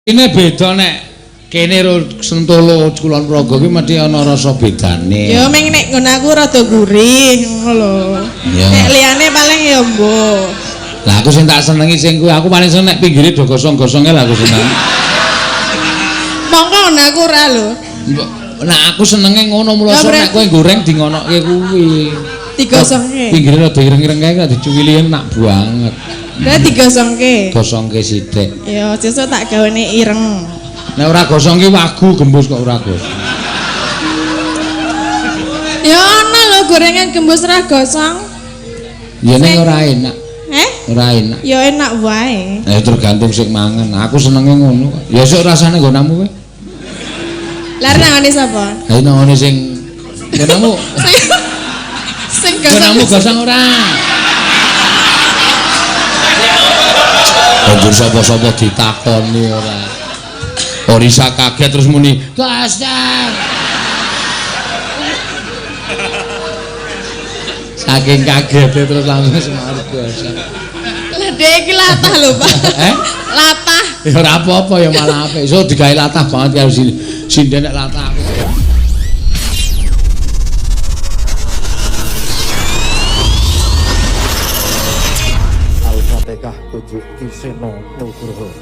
Ini beda nek kene ro Sentolo Kulon Progo ki mesti ana rasa bedane. Ya meng nek nggon aku rada gurih ngono lho. Nek liyane paling ya mbuh. Lah aku sing tak senengi sing kuwi, aku paling seneng nek pinggire do gosong-gosonge lah aku seneng. Mongko nggon aku ora lho. Nah aku senenge ngono mula nek kowe goreng di ngonoke kuwi. Digosongke. Pinggire rada ireng-ireng kae nek dicuwili enak banget. Lah digosongke. Gosongke sithik. Ya sesuk tak gawene ireng. Nek ora gosong ki wagu gembus kok ora gosong. Ya ana lho gorengan gembus ora gosong. Ya ning ora enak. Heh? Ora enak. Ya enak wae. Ya tergantung sing mangan. Aku senenge ngono kok. Ya sok rasane nggonamu kowe. Lah nangone sapa? Ha nangone sing nggonamu. Sing gosong. Nggonamu gosong ora? Banjur sapa-sapa ditakoni ora. Orisa kaget terus muni, "Gosong." Saking kagetnya terus langsung semar gosong. Lah dhek iki latah lho, Pak. Eh? Latah. Ya ora apa-apa ya malah apik. So digawe latah banget karo sinden nek latah. Al-Fatihah 7 Ki Seno Nugroho.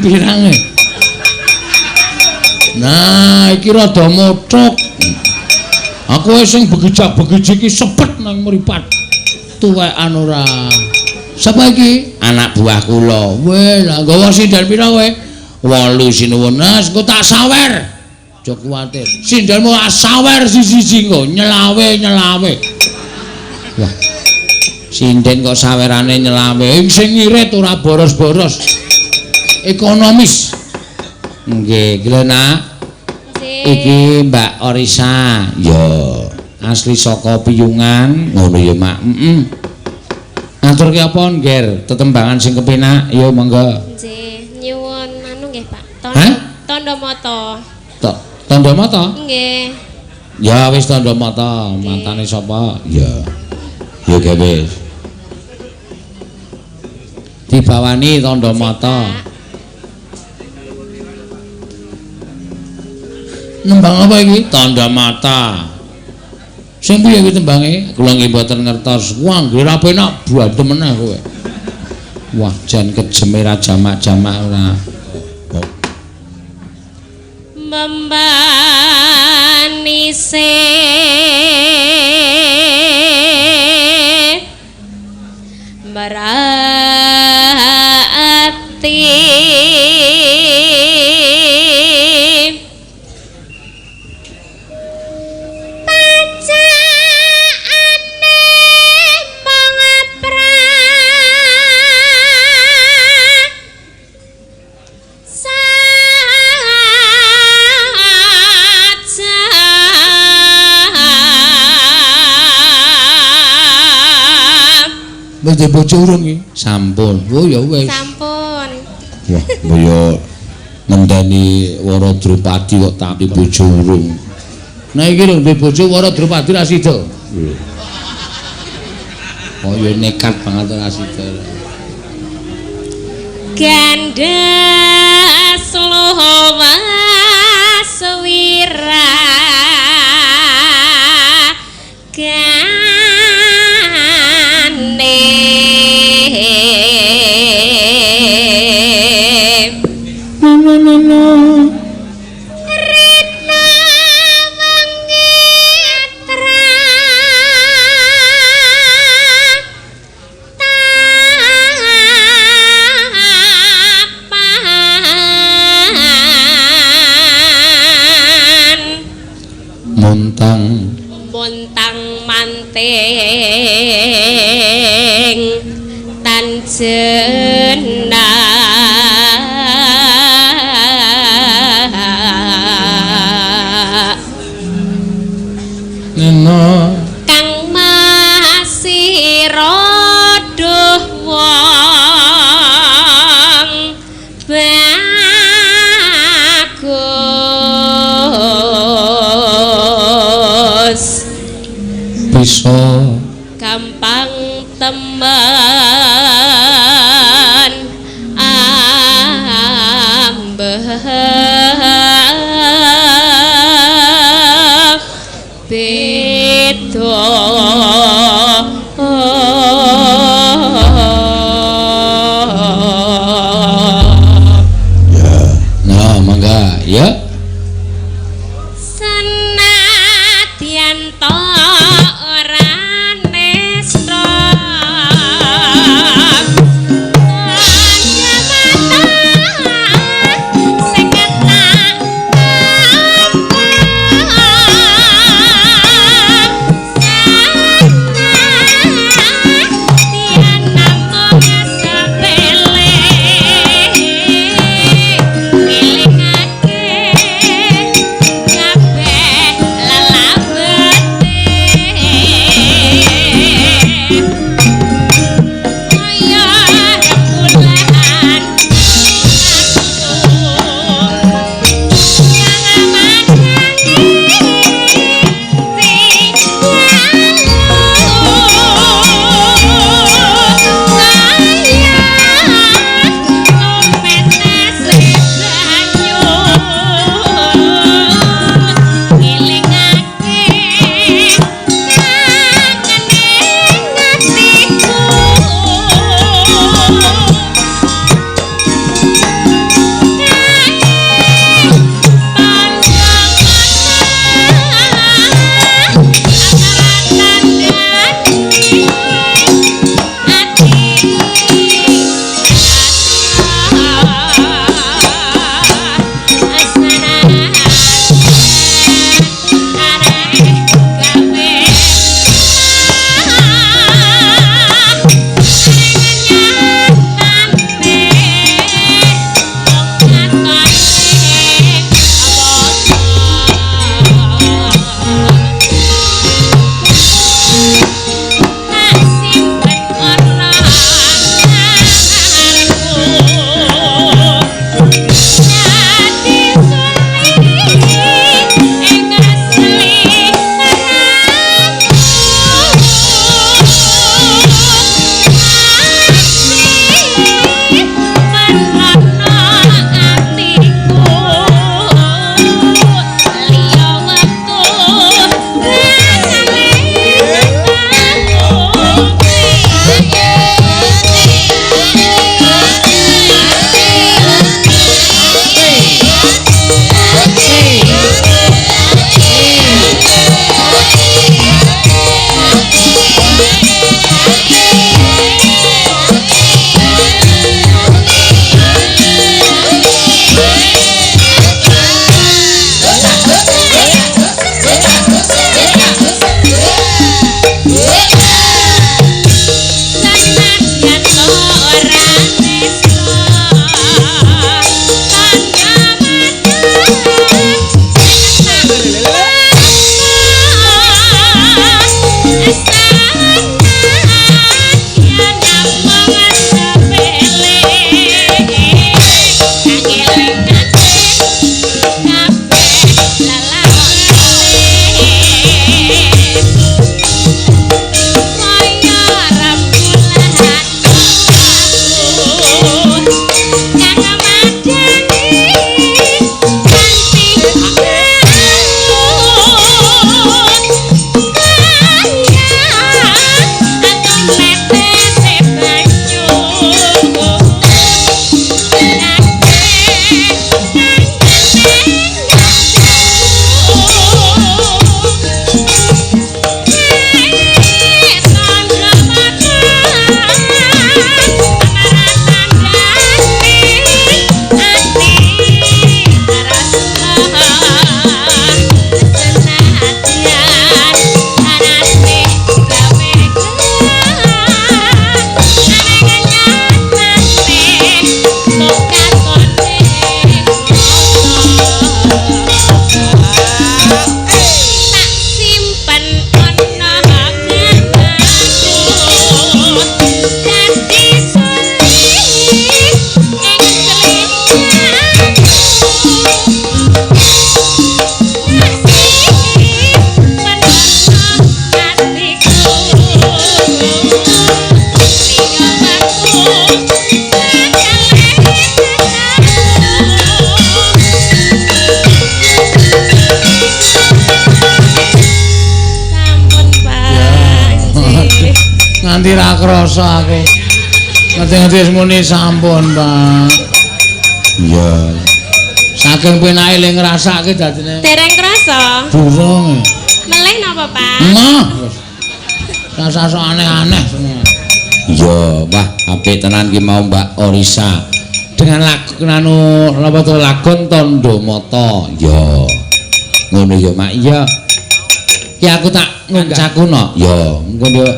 Pirange. Nah, iki rada mothok. Aku wis sing begejak-begejik iki sepet nang mripat. Tuwekan ora. Sapa iki? Anak buah kula. Weh, lah nggawa sindel pira kowe? 8 sinuwun. Nah, engko tak sawer. Aja kuwatir. Sindelmu tak sawer siji-siji engko, nyelawe-nyelawe. Wah. Sinden kok sawerane nyelawe. Sing ngirit ora boros-boros. Ekonomis. Nggih, iki lho Nak. Iki Mbak Orisa. Ya, asli saka Piyungan. Ngono ya, Mak. Heeh. Ngaturke apa, Ngger? Tetembangan sing kepenak. Ya monggo. Nggih, nyuwun anu nggih, Pak. Tandha mata. Tandha mata? Nggih. Ya wis tandha mata. Matane sapa? Ya. Ya wis. Dibawani tandha mata. Nembang apa iki? Tandha mata. Sing piye kuwi tembange? Kula nggih mboten ngertos. Wah, nggih ra penak buandem meneh kowe. Wah, jan kejeme ra jamak-jamak ora. Membanise merati Wis duwe bojo urung iki? Sampun. Oh ya wis. Sampun. Wah, mbaya ngenteni Wara Drupadi kok tapi bojo urung. Nah iki lho duwe bojo Wara Drupadi ra sida. Oh ya nekat banget ora sida. Gandhes luwas wira Montang manting tan jenak nena kang masih rodoh wong bagus bisa gampang temen ambeh beda. Ya, nah mangga ya. Senadyan ta ora nesta tanda mata sing tak Nganti ra krasa aku. Ngerti-ngerti wis muni sampun, Pak. Iya. Saking penake le ngrasake dadine. Dereng krasa. Durung. Melih napa, Pak? Mah. Rasa sok aneh-aneh semua. Iya, wah apik tenan ki mau Mbak Orisa. Dengan lagu anu napa to lagon Tandha Mata. Iya. Ngono ya, Mak. Iya. Ki aku tak nguncaku no. Ya, engko yo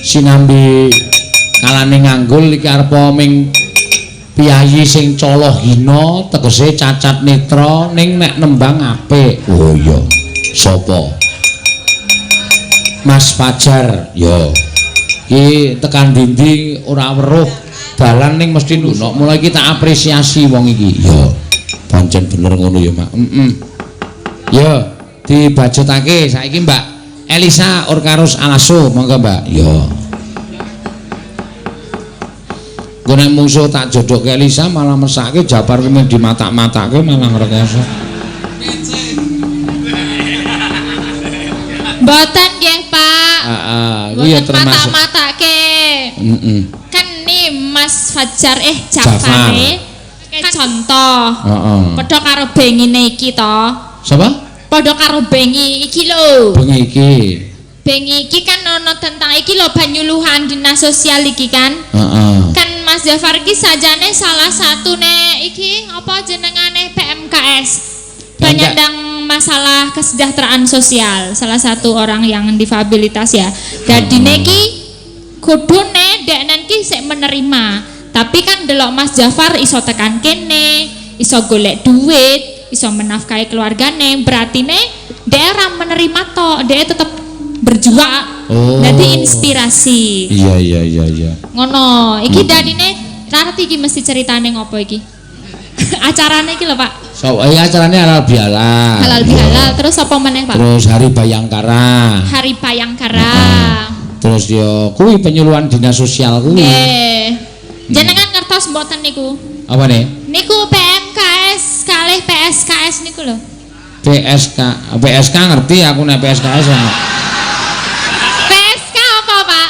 sinambi kalane nganggul iki arep ming piyayi sing cala hina tegese cacat netra ning nek nembang apik. Oh iya. Sapa? Mas Fajar. Ya. Ki tekan dindi ora weruh dalan ning mesti nunuk. Mulai iki tak apresiasi wong iki. Ya. Pancen bener ngono ya, Mak. Heeh. Ya, dibajutake saiki Mbak Elisa Orkarus Alaso, monggo Mbak. Ya. Engko nek mungsuh tak jodohke Elisa malah mesake Japar kuwi mung dimatak-matake malah ngrekoso. Mboten nggih, Pak. Heeh, kuwi ya termasuk matak-matake. Heeh. Kan nih Mas Fajar Jafare kan contoh. Heeh. Padha karo bengine iki to. Sapa? Padha karo bengi iki lho. Bengi iki. Bengi iki kan ono tentang iki lho penyuluhan dinas sosial iki kan. Heeh. Kan Mas Jafar iki sajane salah satune iki apa jenengane PMKS. Penyandang masalah kesejahteraan sosial, salah satu orang yang difabilitas ya. Dadine iki kudune deknen ki sik menerima. Tapi kan delok Mas Jafar iso tekan kene, iso golek duit, iso menafkahi keluargane, berarti ne dia ora menerima tok, dia tetep berjuang. Oh. Dadi inspirasi. Iya iya iya iya. Ngono, iki dadine ngerti iki mesti ceritane ngopo iki. Acarane iki lho, Pak. So, acarane halal bihalal. Halal bihalal, terus apa meneh, Pak? Terus Hari Bayangkara. Hari Bayangkara. Terus yo kuwi penyuluhan dinas sosial kuwi. Nggih. Jenengan ngertos mboten niku? Apa nih? Niku PMKS kalih PSKS niku lho. PSK, PSK ngerti aku nek PSKS ya. PSK apa, Pak?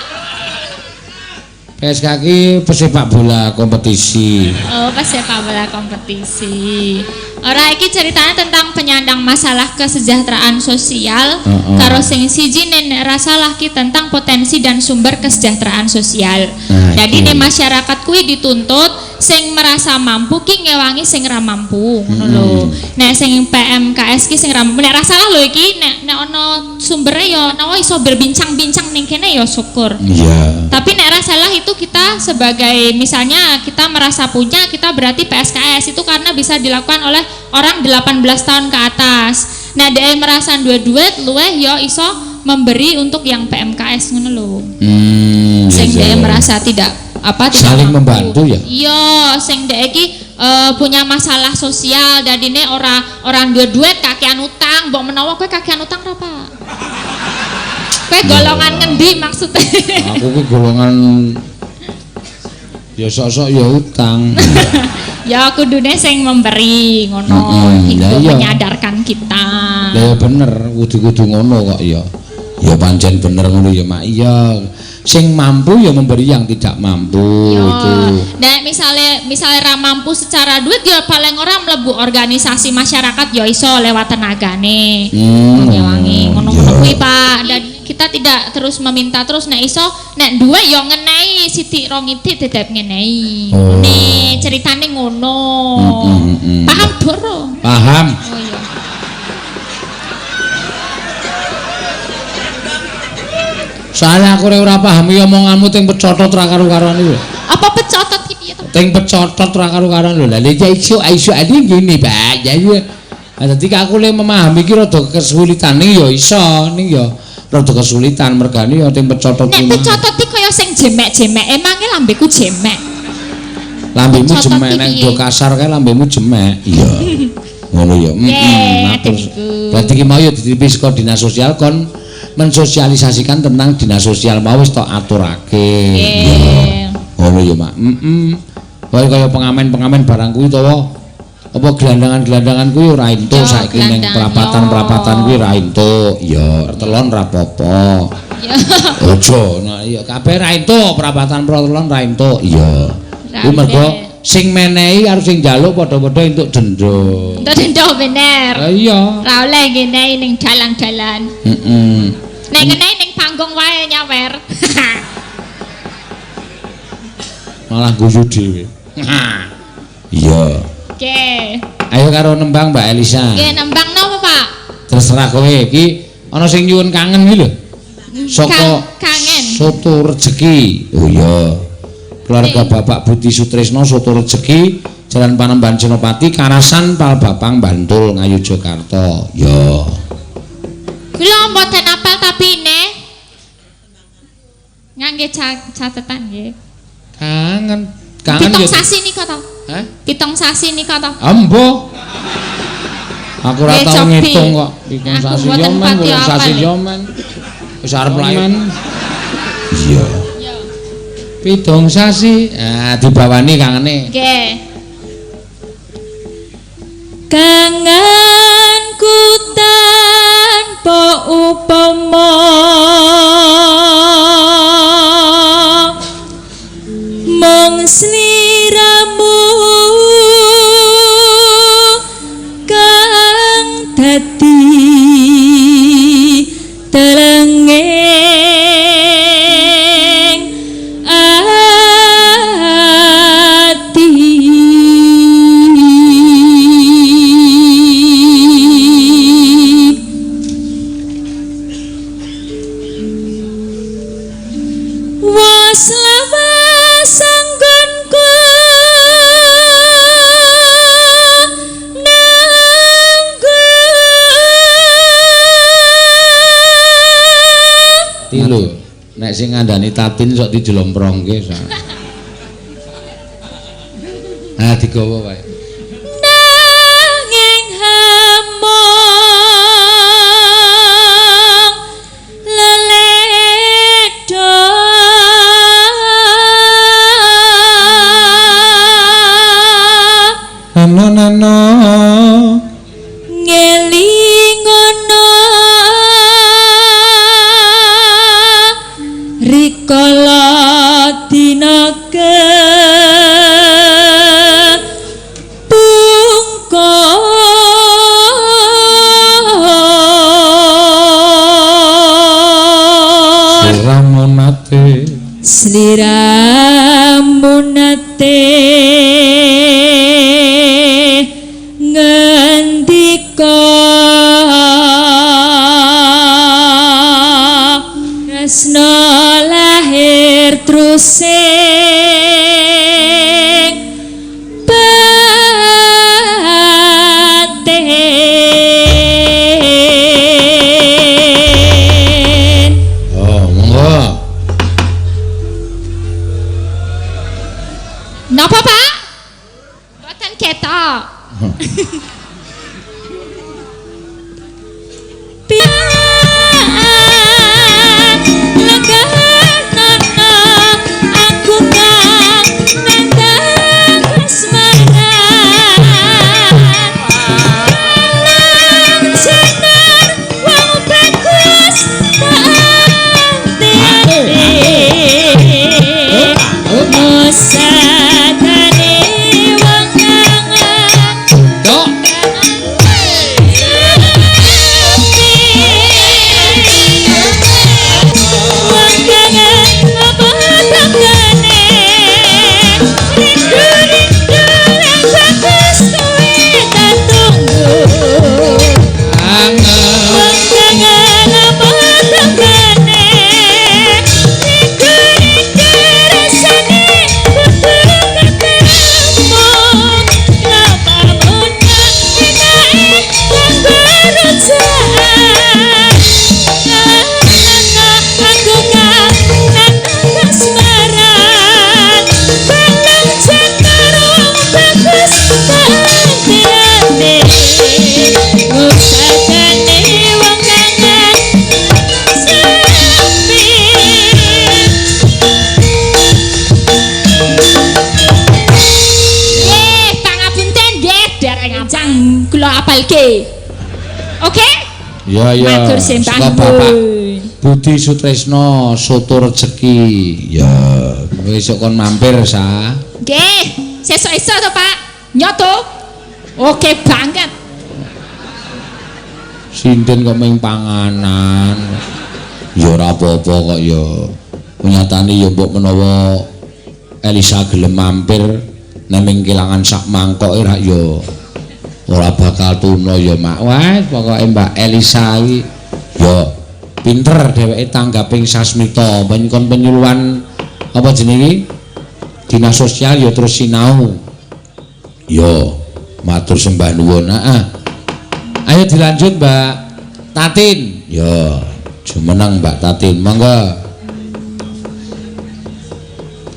PSK ki pesepak bola kompetisi. Oh, pesepak bola kompetisi. Ora iki ceritanya tentang penyandang masalah kesejahteraan sosial. Karo sing siji nek ra salah ki tentang potensi dan sumber kesejahteraan sosial. Nah, jadi nek masyarakat kuwi dituntut sing merasa mampu ki ngewangi sing ra mampu ngono lho. Nek sing PMKS ki sing ra mampu nek ra salah lho iki nek nek ana sumbere ya nawa iso berbincang-bincang ning kene ya syukur. Iya. Tapi nek ra salah itu kita sebagai misalnya kita merasa punya kita berarti PSKS itu karena bisa dilakukan oleh orang 18 tahun ke atas. Nah, dia merasa duwe duit luweh ya iso memberi untuk yang PMKS ngono lho. Sing dia merasa tidak apa tidak saling mampu. Membantu ya. Iya, sing dhek iki punya masalah sosial dadine ora orang duwe duit kakean utang, mbok menawa kowe kakean utang ra, Pak? Kowe golongan ngendi maksudnya? Aku ki golongan ya sok-sok ya utang. Ya kudune sing memberi ngono, iku menyadarkan kita. Lah ya bener, kudu-kudu ngono kok ya. Ya pancen bener ngono ya, Mak. Iya. Sing mampu ya memberi yang tidak mampu yo. Itu. Nah, misalnya ra mampu secara duit ya paling ora mlebu organisasi masyarakat ya iso lewat tenagane. Ngewangi ngono-ngono kuwi, Pak. Dan kita tidak terus meminta terus nek iso nek duwe ya ngenehi sithik rong itik tetep ngenehi. Oh. Ngene ceritane ngono. Paham, Doro? Paham. Oh iya. Soalnya aku ora paham iki omonganmu ting pecotot ra karo-karuan iki lho. Apa pecotot ki piye to? Ting pecotot ra karo-karuan lho. Lah iki iso iso ali ngene, Pak. Ya iya. Lah dadi aku le memahami iki rada kesulitan ning ya iso ning ya rada kesulitan mergane ya ting pecotot kuwi. Nek pecotot iki kaya sing jemek-jemek, emange lambeku jemek. Lambemu jemek nek do kasar kae lambemu jemek. Iya. Ngono ya. Heeh. Berarti iki mau ya dititipi saka dinas sosial kon mensosialisasikan tentang dinas sosial mau wis tok aturake. Nggih. Ngono ya, Mak. Heeh. Kaya kaya pengamen-pengamen barang kuwi to apa gelandangan-gelandangan kuwi ora entuk saiki ning perapatan-perapatan kuwi ora entuk. Ya, telon ra apa-apa. Ya. Aja, nah iya kabeh ra entuk perapatan protokol ra entuk. Iya. Kuwi mergo sing menehi karo sing njaluk padha-padha entuk denda. Entuk denda bener. Lah iya. Ra oleh ngenehi ning dalang-dalan. Heeh. Nek ngenehi ning panggung wae nyawer. Malah guyu dhewe. Iya. Oke. Ayo karo nembang Mbak Elisa. Nggih, nembang napa, Pak? Terserah kowe iki ana sing nyuwun kangen iki lho. Saka kangen. Soto Rejeki. Oh iya. Keluarga Bapak Budi Sutrisno Soto Rejeki, Jalan Panembahan Senopati, Karasan Palbapang, Bantul, Ngayogyakarta. Ya. Kula mboten apal tapi ne. Ngangge catetan nggih. Kangen. Kangen pitung sasi nika to. Hah? 7 sasi nika to. Embo. Aku ora tau ngitung kok. 7 sasi yo men, 8 sasi yo men. Wis arep mlayu. Iya. 7 sasi. Ah, dibawani kangene. Nggih. Kangenku tanpa upama mung sliramu kang dadi telenging ati. Was lawas anggonku nanggo Tilu. Nek sing ngandani Tatin sok dijelomprongke sa. Ah digawa wae. Nanging hamong leledha nano nano ngelingono rikala dina kepungkur. Sliramu nate, sliramu nate ngendika tresna lahir trusing batin. Oh, monggo. Napa, Pak? Mboten ketok. Aku kang nandang kasmaran lanang jenar wong bagus tak ati musadane wong kang Tok. Nggih, pangapunten nggih dereng ngacang kula apalke. Oke? Iya, iya. Matur sembah Saka Bapak nuwun. Budi Sutresno soto rejeki. Ya, besok kon mampir sa. Nggih, sesuk esuk to, Pak. Nyoto. Oke banget. Sinden kok ming panganan. Ya ora apa-apa kok ya. Nyatane ya mbok menawa Elisa gelem mampir nek ming kelangan sak mangkoke rak ya ora bakal tuna ya Mak. Wah, pokoke Mbak Elisa iki ya pinter dheweke tanggaping sasmita, kon penyuluhan apa jenenge iki? Dinas Sosial ya terus sinau. Ya, matur sembah nuwun. Heeh. Ayo dilanjut Mbak Tatin. Ya, jumeneng Mbak Tatin, monggo.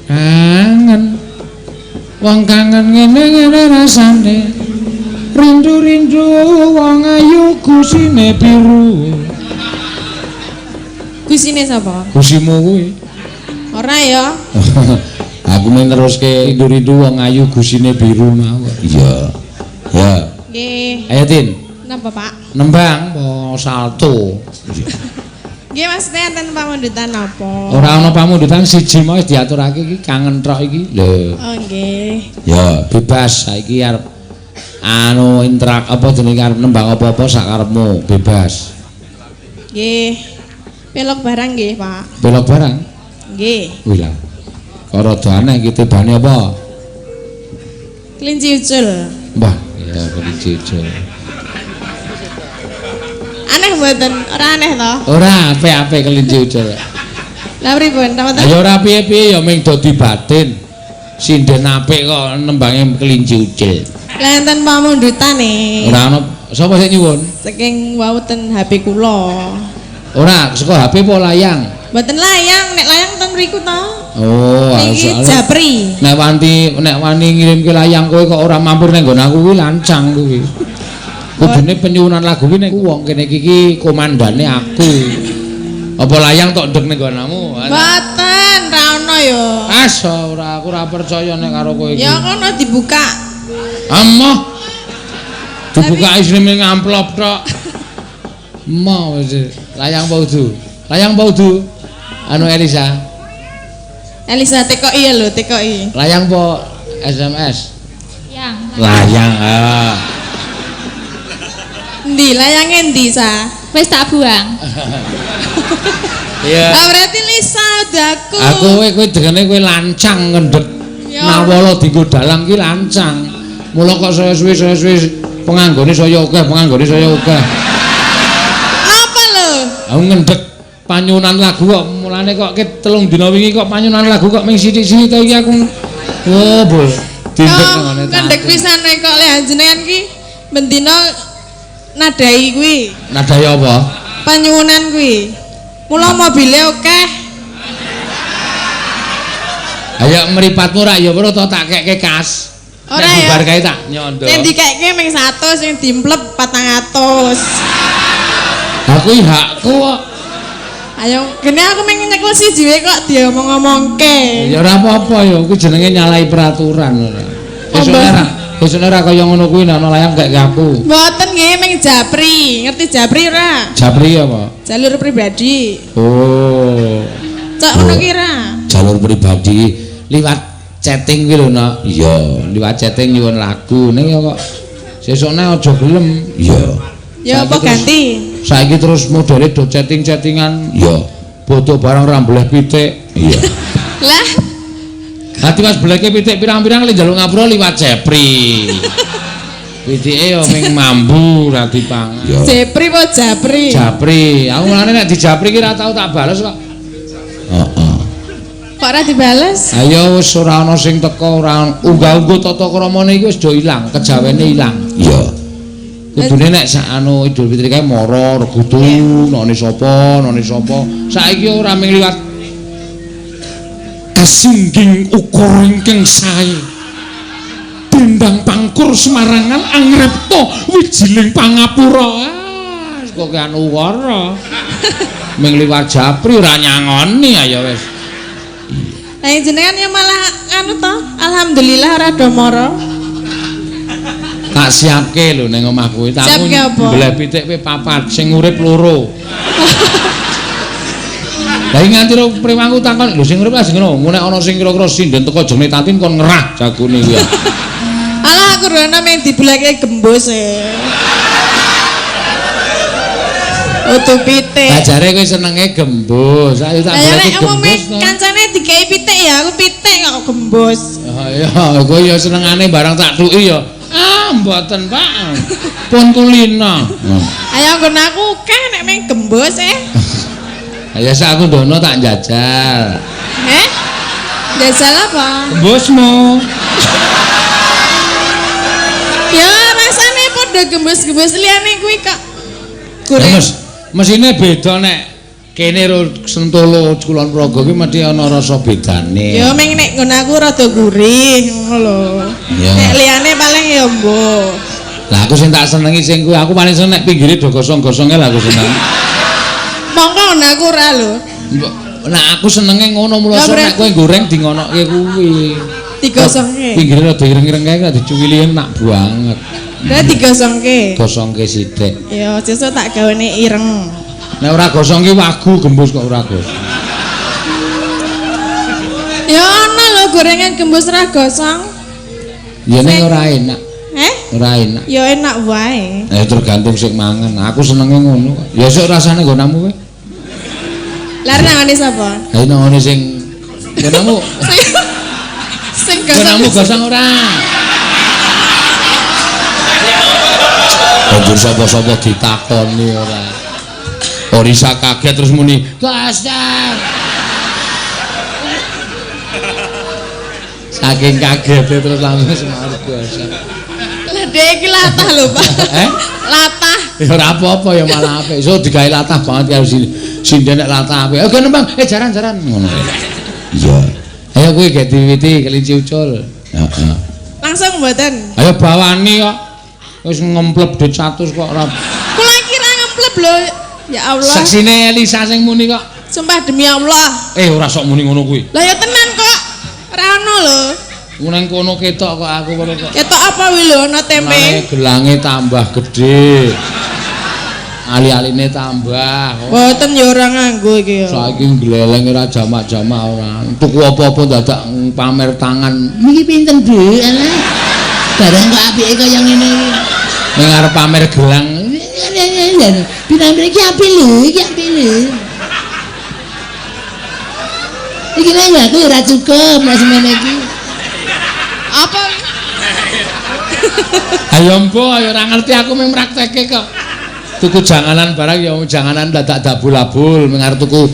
Kangen. Wong kangen ngene-ngene rasane. Rindu-rindu wong ayu gusine biru. Gusine sapa? Gusimu kuwi. Ora ya. Aku mung neruske rindu-rindu wong ayu gusine biru mau. Iya. Ya. Nggih. Ayo Tin. Napa, Pak? Nembang apa salto? Nggih, maksudnya enten pamundutan napa? Ora ana pamundutan siji mau wis diaturake iki kangen trok iki. Lho. Oh nggih. Ya, bebas saiki arep anu interak apa jenenge arep nembang apa-apa sak karepmu, bebas. Nggih. Pelok barang nggih, Pak. Pelok barang? Nggih. Wih lah. Kok rada aneh iki tibane apa? Kelinci ucul. Mbah, ya kelinci ucul. Aneh mboten? Ora aneh to? Ora, apik-apik kelinci ucul. Lah pripun? Ya ora piye-piye ya ming dadi batin. Sinden apik kok nembange kelinci ucul. Lah enten pamundhutane. Ora ana sapa sing nyuwun? Saking wau ten HP kula. Ora, saka HP apa layang? Mboten layang, nek layang ten mriku to. Oh, iki japri. Nek wani ngirimke layang kowe kok ora mampir ning nggon aku kuwi lancang kuwi. Kudune penyuwunan lagu kuwi nek wong kene iki komandane aku. Apa layang tok ndek ning nggonamu? Mboten, ra ono ya. As ora, aku ora percaya nek karo kowe iki. Ya kono dibuka. Amoh. Dibuka isine ming amplop tok. Emoh wis. Layang apa udu? Layang apa udu? Anu Elisa. Elisa TKI ya lho, TKI. Layang apa SMS? Layang. Layang. Ah. Endi layange endi, Sa? Wis tak buang. Iya. Ah berarti Lisa udah aku. Aku kowe dengene kowe lancang ngendhek. Nawala dienggo dalang ki lancang. Mula kok saya suwi penganggone saya akeh, penganggone saya akeh. Napa lho? Aku ngendhek panyuwunan lagu kok mulane kok ket 3 dina wingi kok panyuwunan lagu kok ming sithik-sithik to iki aku. Oh, bol. Dindek ngene ta. Ngendhek pisan kok lek jenengan ki bendina nadai kuwi. Nadai apa? Panyuwunan kuwi. Mula mobile akeh. Ayo mripatmu rak ya weruh to tak kekke kas. Ora ya. Bubar kae tak nyondo. Sing dikekke ming 100, sing dimplep 400. Lah kuwi hakku kok. Ayo gene aku ming nyekel siji wae kok diomong-omongke. Ya ora apa-apa ya, kuwi jenenge nyalahi peraturan ora. Besok ora kaya ngono kuwi nek ana layang gak aku. Mboten nggih ming japri. Ngerti japri ora? Japri apa? Jalur pribadi. Oh. Cok ngono ki ora? Jalur pribadi liwat chatting kuwi lho, Nak. Iya, liwat chatting nyuwun lagu ning ya kok sesukne aja gelem. Iya. Ya apa ganti? Saiki terus modele do chatting-chattingan. Iya. Bodo barang ra mbleh pitik. Iya. Lah hati mas bleke pitik pirang-pirang le njaluk ngapura liwat Jepri. Pitike ya ming mambu ra dipangan. Jepri apa Japri? Japri. Aku mulane nek dijapri ki ra tau tak bales kok. Heeh. Kok ora dibales? Ayo wis ora ana sing teko, ora unggah-ungguh tata kramane iki wis do ilang, kejawene ilang. Iya. Kudune nek sak anu Idul Fitri kae mara regudu, none sapa, none sapa. Saiki ora ming liwat kasingging ukara ingkang sae. Dendang pangkur Semarangan angripta wijiling pangapura. Ah, kok anu ukara. Ming liwat japri ora nyangoni ayo wis. Lah jenengan ya malah anu to, alhamdulillah ora do mara. Tak siapke lho ning omah kuwi. Tak mbleh pitik kowe papat, sing urip loro. Lah iki nganti prewangku takon, lho sing urip lah sing ngono. Nek ana sing kira-kira sinden teko jenenge Tatin kon ngerah jagone kuwi. Alah aku rono meng dibulake gembus e. Utuh pitik. Lah jare kowe senenge gembus. Ayo tak goleki gembus. Kancane dikei pitik ya, aku pitik kok gembus. Ya kowe ya senengane barang tak tuki ya. Ah, mboten, Pak. Pun kulina. Ayo nggon aku akeh nek meng gembus e. Ya sak aku ndono tak njajal. Heh? Njajal apa? Gembusmu. Ya rasane padha gembus-gembus liyane kuwi kok. Goreng. Mesine beda nek kene ro Sentolo Kulon Progo ki mesti ana rasa bedane. Ya meng nek nggon aku rada gurih ngono lho. Nek liyane paling ya mbuh. Lah aku sing tak senengi sing kuwi aku paling seneng nek pinggire do gosong-gosonge lah aku seneng. Mongko nggon aku ora lho. Nah aku senenge ngono mula nek kowe goreng di ngonoke kuwi. Digosongke. Pinggire rada ireng-ireng kae dicuwili enak banget. Lah digosongke. Gosongke sithik. Ya sesuk tak gawene ireng. Nek ora gosong ki wagu gembus kok ora gosong. Ya ana lho gorengan gembus ora gosong. Ya ning ora enak. Heh? Ora enak. Ya enak wae. Ya tergantung sing mangan. Aku senenge ngono kok. Ya sok rasane nggonamu kowe. Lah nangane sapa? Lah nangane sing nggonamu. Sing gosong. Nggonamu gosong ora? Banjur sapa-sapa ditakoni ora. Orisa kaget terus muni, "Gosong." Saking kagete terus langsung semaur gosong. Lah dhek iki latah lho, Pak. Eh? Latah. Ya ora apa-apa ya malah apik. So digawe latah banget karo sinden nek latah apik. Oke nembang, jaran-jaran ngono. Iya. Ayo kowe gek diwiti kelinci ucul. Heeh. Langsung mboten. Ayo bawani kok. Wis ngemplep duit 100 kok ora. Kula kira ngemplep lho. Ya Allah. Saksine Elisa sing muni kok. Sumpah demi Allah. Ora sok muni ngono kuwi. Lah ya tenan kok. Ora ono lho. Nang kono ketok kok aku kono kok. Ketok apa wi lho ana tempe? Gelange tambah gedhe. Ali-aline tambah. Mboten ya ora nganggo iki ya. Saiki gleleng ora jamak-jamak ora. Tuku apa-apa dadak pamer tangan. Niki pinten, Bu? Alah. Barang kok apike kaya ngene iki. Ning arep pamer gelang. Pinten iki apik lho, iki apik lho. Iki lha aku ora cukup nek semene iki. Apa? Ayo mbo, ayo ora ngerti aku mung praktekke kok. Tuku janganan barang ya janganan dadak dabul-abul mung arep tuku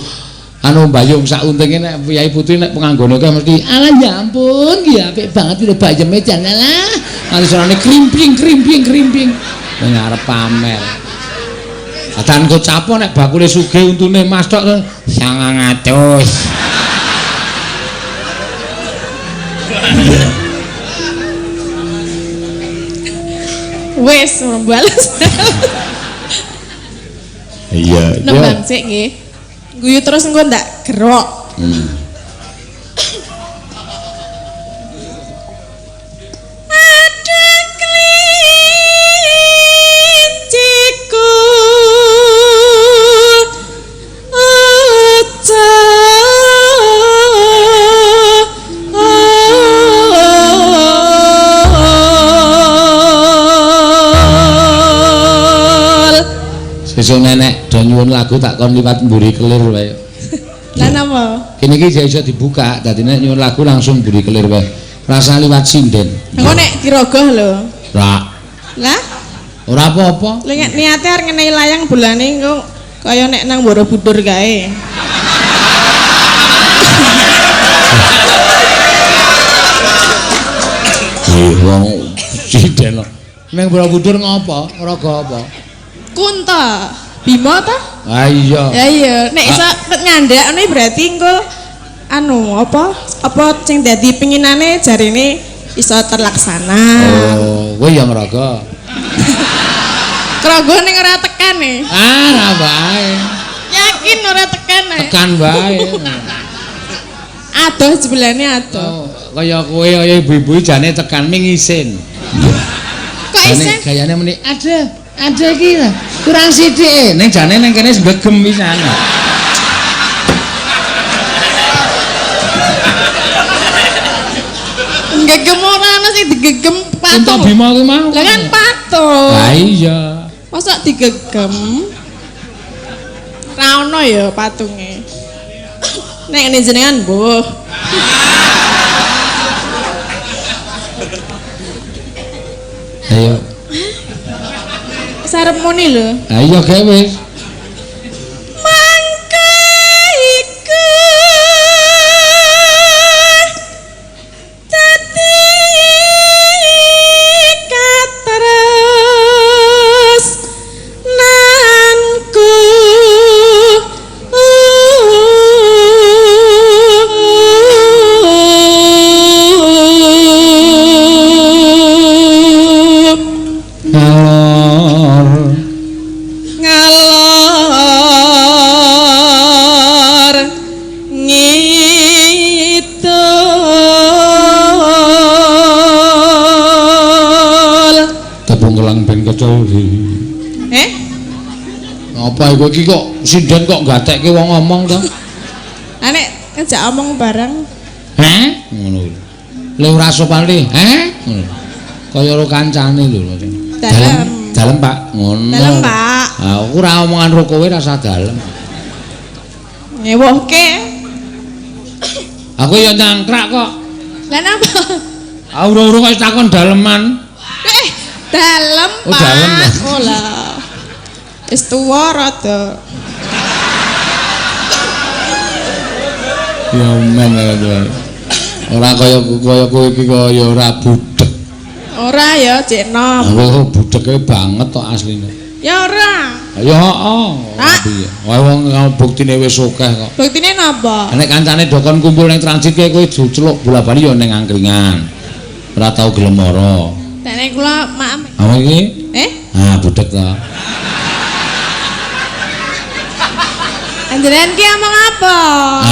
anu mbayung sak untinge nek Kyai Putri nek penganggone kae mesti alah ya ampun ki apik banget lho bayeme jan alah. Nganti sarane krimping krimping krimping ning arep pamer. Atan kocapo nek bakule sugih untune mas tok 900. Wes bales. Iya, nembang sik nggih. Guyu terus engko ndak gerok. Ada kelinciku Sesuk nenek do nyuwun lagu tak kon liwat mburi kelir wae. Lah napa? Kene iki iso dibuka, dadi nek nyuwun lagu langsung mburi kelir wae. Rasa liwat sinden. Engko nek dirogoh lho. Ora. Lah? Ora apa-apa. Lha nek niate arep ngenehi layang bulane engko kaya nek nang Borobudur kae. Wong sinden. Nang Borobudur ngopo? Ngrogoh apa? Kunta Bima ta? Ah iya. Ya iya, nek iso ngandhakne berarti engko anu apa? Apa sing dadi pinginane jarine iso terlaksana. Oh, kowe ya ngrogoh. Krogo ning ora tekan e. Ah, ora wae. Yakin ora tekan e. Tekan wae. Adoh jebulane adoh. Oh, kaya kowe kaya ibu-ibu jane tekan ming isin. Kok isin? Gayane muni, "Ada, ada iki lah. Kurang sithik." Ning jane ning kene gegem pisan. Digegem ora ana sing digegem patung. Kunto Bima kuwi mau. Lah kan patung. Lah iya. Mosok digegem? Ra ono ya patunge. Nek ngene jenengan mbuh. Ayo. Sarep muni lho. Ayo gawe wis. Mangka iku dadi katres nanku Ngalor. Ngalor ngidul. Tepung kelang ben kecul di. Eh? Apa iku iki kok sinden kok gatekke wong ngomong to? Lah nek ngejak omong bareng. Heh? Ngono kuwi. Lha ora sopan li, heh? Ngono. Kaya ro kancane lho. Dalem. Dalem, Pak. Ngono. Dalem, Pak. Ha, aku ora omongan ro kowe rasa dalem. Ngewohke. Aku ya nyangkrak kok. Lah napa? Ah urung-urung kok takon daleman. Dalem, Oh, Pak. dalem, ya. Oh lah. Wis tuwa rada. Ya men ya. Ora kaya kaya kowe iki kaya ora budhek. Ora ya, cek nom. Aku budheke banget tok asline. Ya ora. Ya heeh. Ah. Piye? Wong buktine wis akeh kok. Buktine napa? Nek kancane dokon kumpul ning transit kae kowe diceluk bola-bali ya ning angkringan. Ora tau gelem mara. Nek kula maem. Apa iki? Eh? Ah, budhek to. Anjenengan ki omong apa?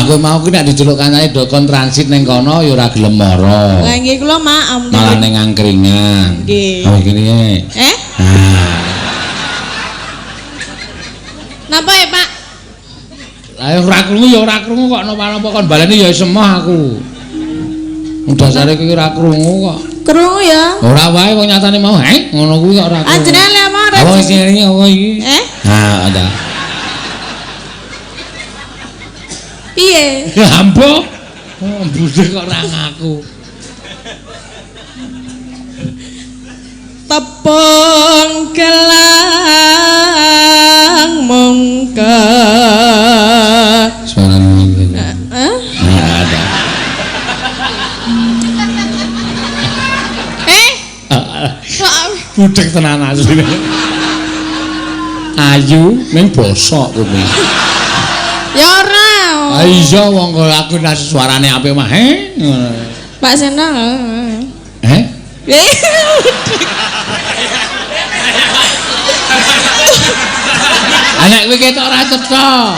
Aku mau ki nek diceluk kancane dokon transit ning kono ya ora gelem mara. Lah nggih kula maem. Malah ning angkringan. Nggih. Apa iki? Eh? Ah. Napa ya, Pak? Lah ora krungu ya ora krungu kok napa-napa kon baleni ya semah aku. Wong dasare kowe ora krungu kok. Krungu ya. Ora wae wong nyatane mau, heh, ngono kuwi kok ora krungu. Anjenengan lek omong ora. Apa sing apa iki? Eh? Ha, ada. Piye? Ya ambo. Oh, budhek kok ora ngaku. Tepung gelang mongko. Suarane ngene. Hah? Nah, ada. Eh? Budhek tenan asline. Ayu ning bosok kuwi. Ya ora. Ah iya wong kok aku nek suarane apik mah he ngono. Pak Seno. Eh? Nek kowe ketok ora cetha.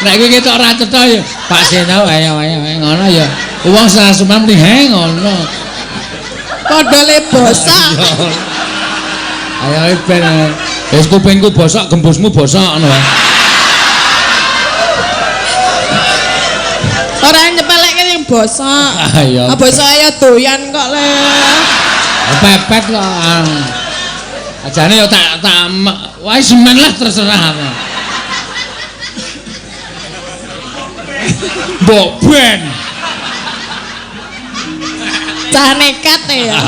Nek kowe ketok ora cetha ya Pak Seno ayo ayo ngono ya. Wong sasuman muni he ngono. Padha le bosok. Ayo ben. Wis kupingku bosok, gembusmu bosok ngono wae. Ora nyepelekke sing bosok. Ayo. Ah bosok ya doyan kok le. Pepet kok. Ajane ya tak tak wae semen lah terserah aku. Mbok ben. Cah nekat ya.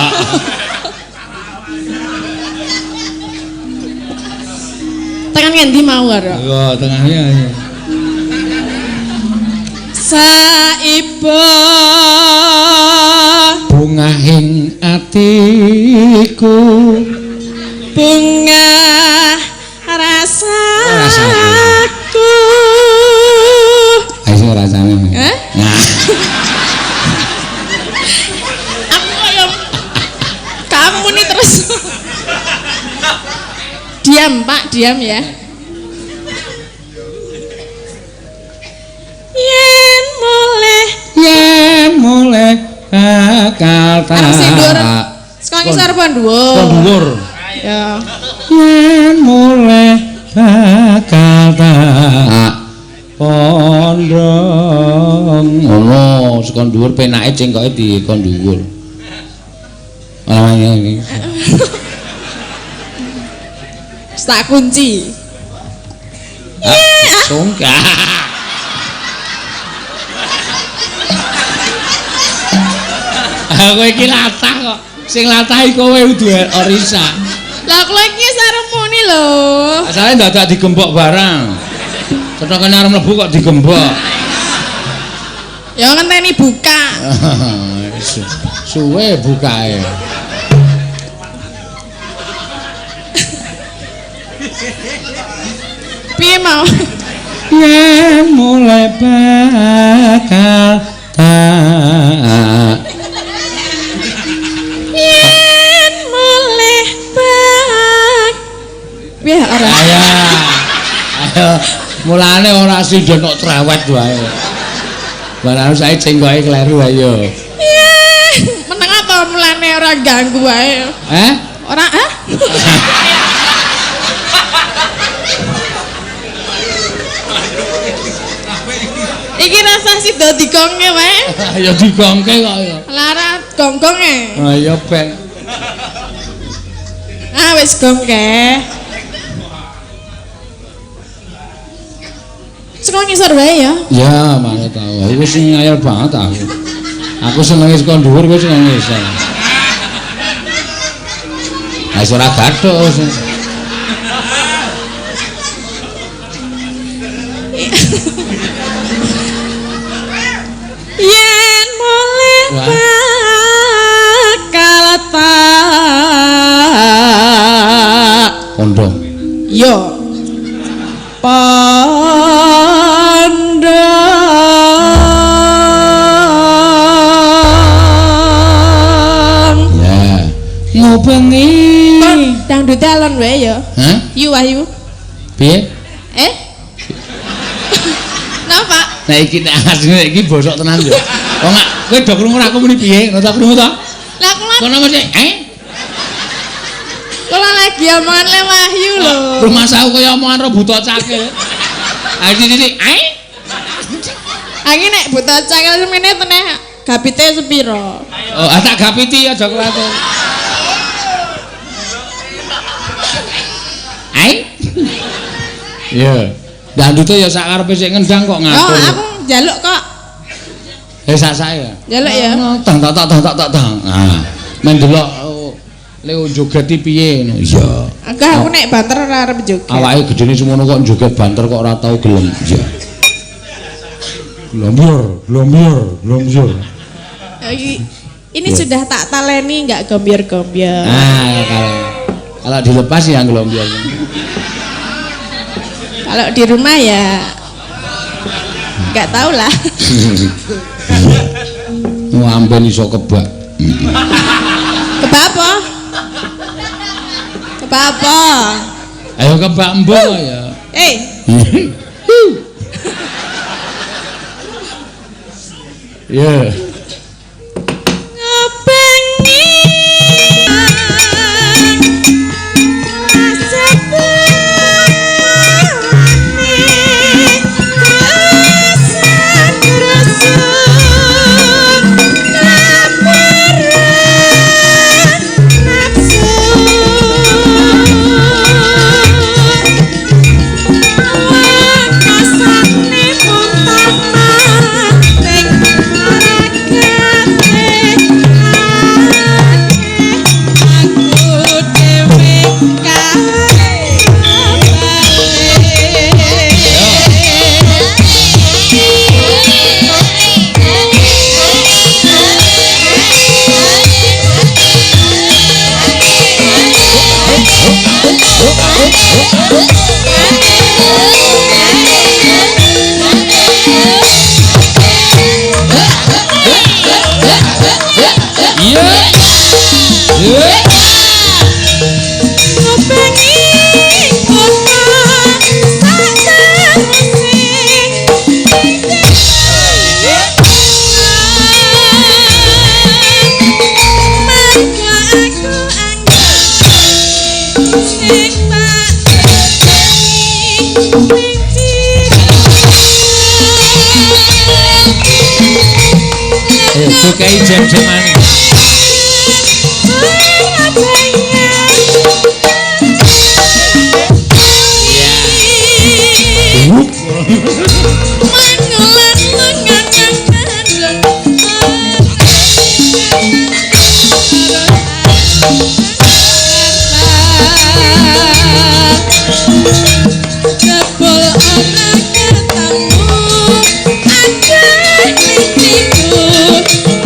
Tekan ngendi mau karo? Iya, tengahnya aja. Saiba bungahing atiku, bunga rasaku. Ayo rasane. Eh? Nah. Aku kaya kamu nih terus. Diam, Pak, diam ya. Yen mulih, yen mulih bakal tak. Arep sing dhuwur. Saka ngisor apa dhuwur? Saka dhuwur. Ya. Yen mulih bakal tak pondong. Ngono, saka dhuwur penake cengkoke di kon dhuwur. Tak kunci. Sungkah. Kowe iki latah kok. Sing latah iku kowe udu Orisa. Lah kula iki arep muni lho. Asale ndadak digembok barang. Cethokane arep mlebu kok digembok. Ya ngenteni buka. Suwe bukae. Piye mau? Yen mulai bakal tak. Yen mulai bak. Piye ora? Ayo. Ayo, mulane ora sida nok trewet wae. Barang sae cengkoke kleru ayo. Meneng apa mulane ora ganggu wae. Eh? Ora ah? Iki rasa sida digongke wae. Ya digongke kok ya. Lara gonggonge. Ha ya ben. Ah wis gongke. Saka ngisor wae ya. Ya, manut tau. Iku sing ngayal banget aku. Aku senenge saka dhuwur kowe sing ngisor. Ha wis ora gathuk. Yen mulih bakal tak kondong. Yo. Pondong. Ya. Ngubengi. Dangdut alon wae ya. Hah? Yu Wahyu. Piye? Eh? Napa? Nek iki nek asline iki bosok tenan yo. Wong kowe do krungu aku muni piye? Ngono ta krungu ta? Lah kula kono mesti eh? Kula lagi omongan le Wahyu lho. Rumangsaku kaya omongan ro buta cakil. Ayo sithik eh? Iki nek buta cakil semene teneh gapite sepiro? Oh, ah tak gapiti aja kuwatir. Ai? Iya. Dandute ya sak karepe sik ngendang kok ngatur. Oh, aku njaluk kok. Eh sak-sak ya. Njaluk ya. Tang tak tak tak tak tak. Ah, men delok Leo joget piye ngono. Iya. Enggak, aku nek banter ora arep joget. Awake gedene semono kok joget banter kok ora tau gelem. Iya. Glomyor, glomyor, glomyor. Ini sudah tak taleni enggak gombyur-gombyur. Ah, kalau dilepas ya glombyur. Kalau di rumah ya nggak tahu lah. Ngamben iso kebak. Kebak apa? Kebak apa? Ayo kebak mbok ya. Eh. Ya. Bukai jam-jamane. Jebul ora ketemu akeh liciku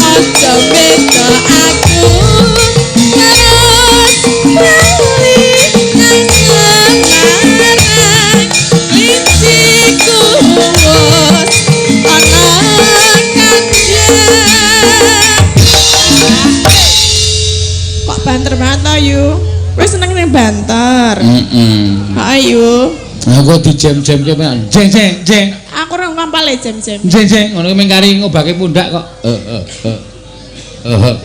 aja beda aku terus bali nang Semarang liciku wis ana kanjeng. Kok banter banget to yu? Wis seneng ning banter. Heeh. Ayo. Aku dijam-jamke penak. Jeng jeng jeng. Aku ora ngampale jam-jam. Jeng jeng ngono ki mung kari ngobake pundak kok. Heeh heeh. Heeh.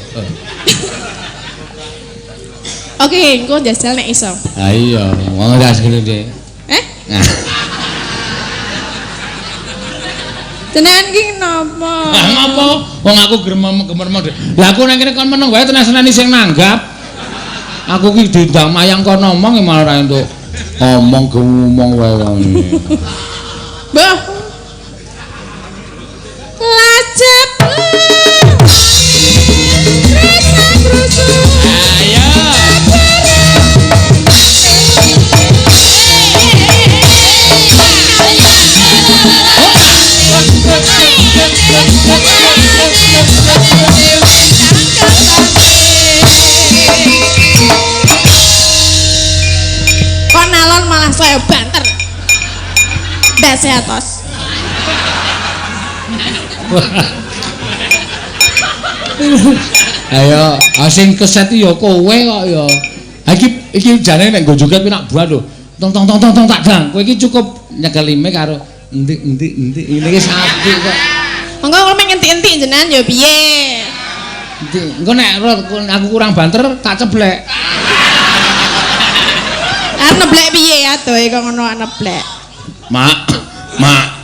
Oke, engko njajal nek iso. Ha iya, wong ora segene, Dik. Eh? Nah. Jenengan ki napa? Lah ngopo? Wong aku gremem-gemerem. Lah aku nang kene kon meneng wae tenan-tenani sing nanggap. Aku ki diundang mayang kon ngomong malah ora entuk. Omong ngomong wae wong. Mbah. Lajep. Ayo. Kok nalon malah saya banter. Ndase atos. Ayo, sing keset ya kowe kok ya. Ha iki iki jane nek nggo joget penak buah lho. Tong tong tong tong tong tak dang. Kowe iki cukup nyekelime karo entik entik entik ngene iki apik kok. Monggo kula meng entik-entik jenengan ya piye? Entik. Engko nek aku kurang banter tak ceblek. Arep neblek piye adohe kok ngono neblek. Mak, mak.